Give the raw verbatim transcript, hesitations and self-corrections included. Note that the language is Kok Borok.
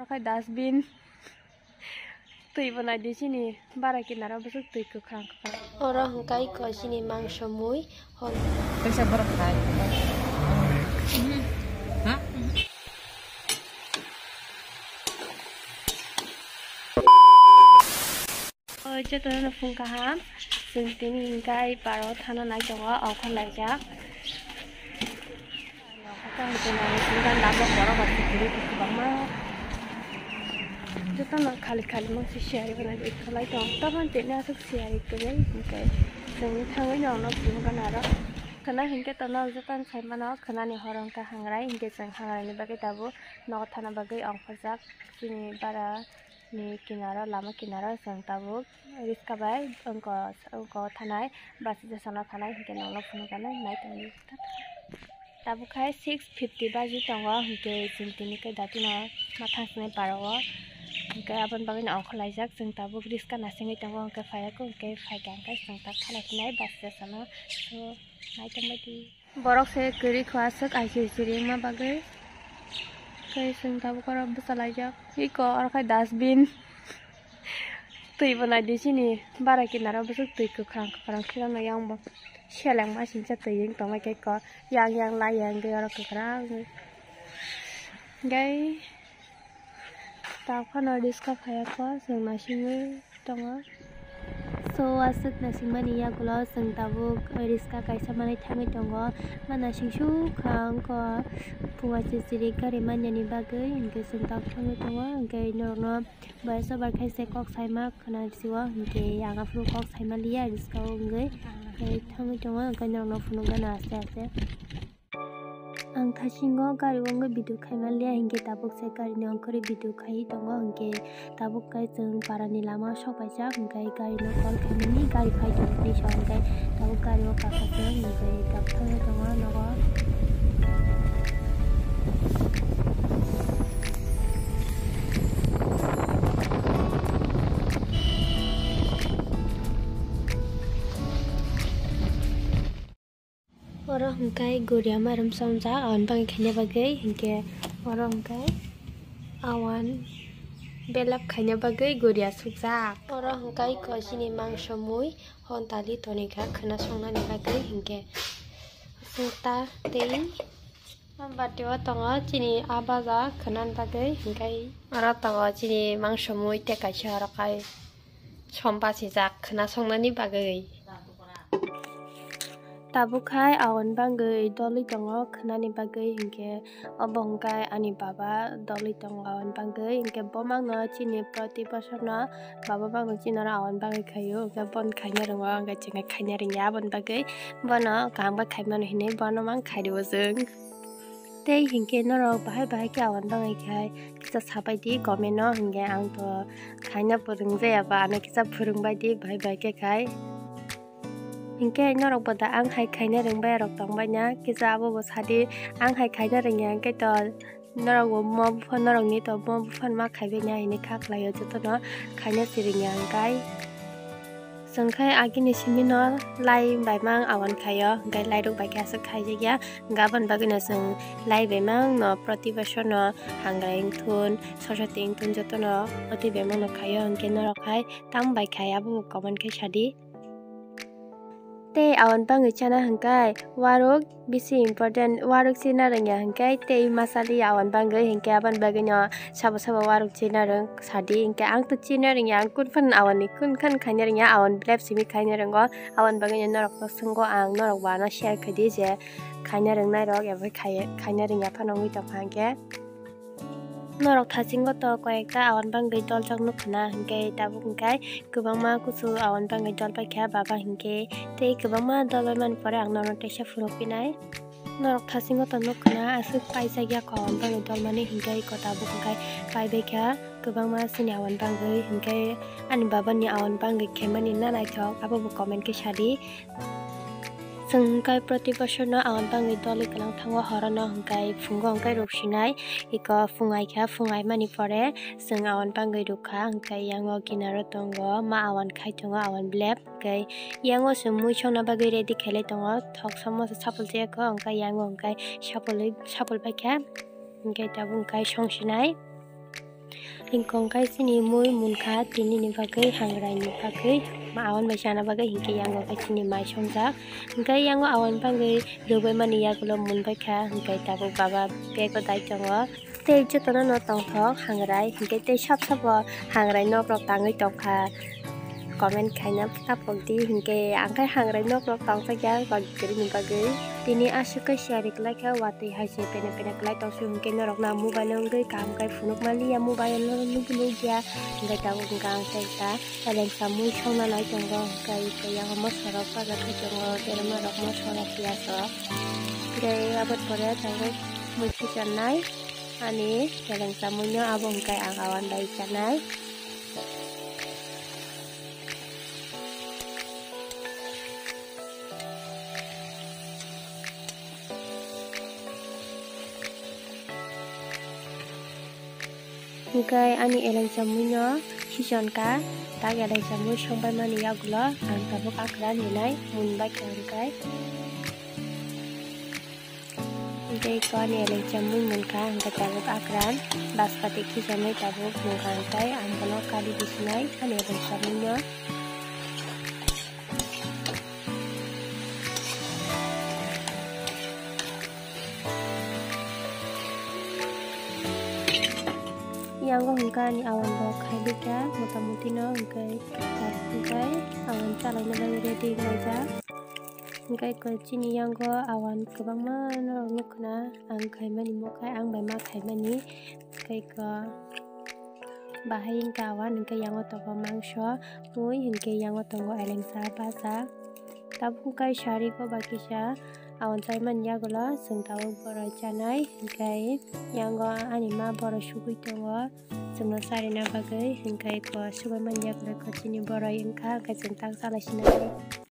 Khai dustbin. Twi bo nai di chini bara kinaro bwswk twi kwkhwrang kwkhwrang. Oro hwnkhe iko chini mangso mui hon. Kaisa borok khai. Ha? O jotono phung kaham. Chwng tini hwnkhe paro thana nai tongo, ongkhor laijak. Nokha tang tong nai singkha lama borok rok kwbangma. Jotono khali khali mangsi siyari gwnang ikholai tong. Tabang tini aswk siyari kwrwi hinkhe chwngni thangwi nokno phunukgana aro. Khwna hinkhe tono jotono saimano khwnani horo wngkha hangrai hinkhe chwng hangraini bagwi tabuk nogo thana bagwi ongkhorjak chini bara ni kinaro lama kinaro chwng tabuk riska bai wngko wngko thanai basi jasano thanai hinkhe nokno phunukgana nai tongdi. Tabuk khai six fifty baji tongo, hinkhe chwng tini khe datino mathang swnwi paro o, hinkhe aboni bagwino ongkhor laijak. Chwng tabuk riska nasingwi tongo, hinkhe phaiya khe hinkhe phaikha, hinkhe chwng tak khalai hinai bus station o. So, naitongbaidi. Borok se kwrwi kho aswk I C C ringma bagwi. Tei chwng tabuk oro bwsa laijak. Iko oro khai dustbin. Twi bo nai di chini bara kinaro bwswk twi kwkhwrang kwkhwrang kheno yang bo seleng ma singcha twi wng tongmai khe ko yang yang lai yang de oro kwkhwrang gai tak phano riska phaiya kho chwng naisingwi tongo. So aswk naisingmani yagulo chwng tabuk riska kaisa manwi thangwi tongo, ma naising sukha wngkha phunga chichiri gari manyani bagwi hinkhe chwng tabuk thangwi tongo hinkhe norokno. Boyes over khe se kok saima khwna sio, hinkhe ang aphuru kok saima liya riska o wngwi, tei thangwi tongo, hinkhe norokno phunukgano aste aste. Ang thasingo gari o wngwi video khaima liya, hinkhe tabuk se gari ni ongkhorwi video khaiwi tongo, hinkhe tabuk khe chwng para ni lama o sok paijak, hinkhe gari no call khaimani, gari phai tongmani sa, hinkhe tabuk gari o kaka se, hinkhe tabuk thangwi tongo nogo. Oro hwnkhe guriya mairum chongjak, aboni bagwi khaina bagwi, hinkhe oro hwnkhe awan belap khaina bagwi guriya sukjak. Oro hwnkhe iko chini mangso mui hontali tonikha khwna songnani bagwi, hinkhe sukta tei. Bati o tongo chini a baja khwnani bagwi, hinkhe oro tongo chini mangso mui tei kaisa oro khai som bachijak khwna songnani bagwi. Tabuk khai awan bagwi dolwi tongo khwnani bagwi, hinkhe obo hwnkhe ani baba dolwi tongo awan bagwi, hinkhe bo mangno chini proti bosorno baba mangno chini oro awan bagwi khaio, hinkhe bono khaina rwngo, hinkhe chwngkhe khaina rwngya aboni bagwi. Bono kaham khe khaimano hinwi bono mang khaidi bo chwng. Tei hinkhe norok bahai bahai khe awan bagwi khai kisa sabai di comment o, hinkhe ang to khaina phrwng jaya ba, ano kisa phwrwng bai di bahai bahai khe khai. Hinkhe norok bo da ang hai khaina rwngbai rok tongbai na, kisa abo bo sadi ang hai khaina rwngya hinkhe to norok bo mo buphang norok ni to mo buphang ma khaibai na hinwi kha khlaio jotono khaina si rwngya hinkhe. Chwng khai agini simi no lai bai mang awan khaio, hinkhe lai rok bai khe aswk khaijakya, hinkhe aboni bagwi no chwng lai bai mang no proti bosor no hangrai wngthun, soroswti wngthun jotono otwi bai mang no khaio, hinkhe norok hai tamo bai khai abo bo comment khe sadi. Tei awan bagwi chana hinkhe warok bisi important, warok china rwngya hinkhe tei masali awan bagwi hinkhe aboni bagwi no sabo sabo warok china rwng sadi hinkhe ang to china rwngya, ang kun phan awan ni kun khan khaina rwngya, awan belap simi khaina rwngo. Aboni bagwi no norok no swngo ang, norok bo ano share khaidi je khaina rwngnai rok eba khai-, khaina rwngya phano wngwi tongkha hinkhe. Norok thasingo to koyekta awan bagwi doljak nukha na hinkhe tabuk hinkhe kwbangma kuchu awan bagwi dolbaikha baba hinkhe tei kwbangma dolbaimani pore ang norokno teisa phunukphinai. Norok thasingo to nukha na aswk paijak ya kho awan bagwi dolmani hinkhe iko tabuk hinkhe paibaikha kwbangma chini awan bagwi hinkhe ani babani awan bagwi khaimani na naithok abobo comment khe sadi. Chwng hinkhe proti bosorno awan bagwi dolwi kwlang thango, horono hinkhe phungo hinkhe ruksinai, iko phungaikha, phungaimani pore chwng awan bagwi rukha, hinkhe yango kinaro tongo ma awan khai tongo, awan belap, hinkhe yango chwng mui songna bagwi ready khailai tongo, thok samosa sapul chayakho, hinkhe yango hinkhe sapulwi, sapul baikha, hinkhe tabuk hinkhe songsinai. Hingkong kai chini mui munkha tinini bagwi, hangrai ni bagwi, ma awan bai chana bagwi, hinkhe yango khe chini mai songjak. Hinkhe yango awan bagwi rwbaimani yagulo munbaikha, hinkhe tabuk baba bego dai tongo. Tei jotono no tongthok hangrai, hinkhe tei sab sabo hangrai nok rok tangwi tongkha. Comment khaina tapok di, hinkhe ang khe hangrai nok rok tongthok ya, bagwi kwrwini bagwi. Tini aswk khe siyari kwlai kha, watwi hai se pene pene kwlai tongsu, hinkhe norok no mobile wngwi kaham khe phunuk manliya, mobile no nugwi nukya, hinkhe tabuk hinkhe ang tei ta elengsa mui songna nai tongo, hinkhe tei yang moso rok bajak khe tongo, berma rok moso rok piyaj rok, hinkhe aboni pore tabuk mui khichannai. Ani elengsa muino abo hwnkhe ang awan bai chanai. Hwnkhe ani elengsa muino khichon kha, tak elengsa mui songbaimani yagulo ang tabuk akran hinai munbaikha hwnkhe. Tei ko ani elengsa mui munkha, hwnkhe tabuk akran baspati khichonwi tabuk munkha, tei ang bono kari bisinai ani elengsa muino. Yango hwnkhe ani awan bo khaibikha, motamoti no hwnkhe, hwnkhe awan chalaina bagwi ready wnglaijak. Hwnkhe ko chini yango awan kwbangma norok nukkhwna ang khaimani, mokhe ang bai ma khaimani. Hwnkhe ko bahai wngkha awan, hwnkhe yango tongo mangso, mui, hwnkhe yango tongo elengsa baja. Tabuk hwnkhe sari ko ba kisa awan chaimani yagulo chwng tabuk boroi chanai, hwnkhe yango ani ma boroi sugui tongo. Chwngno charina bagwi, hwnkhe ko subaimani yagulo ko chini boroi wngkha, hwnkhe chwng tak chalai sinai.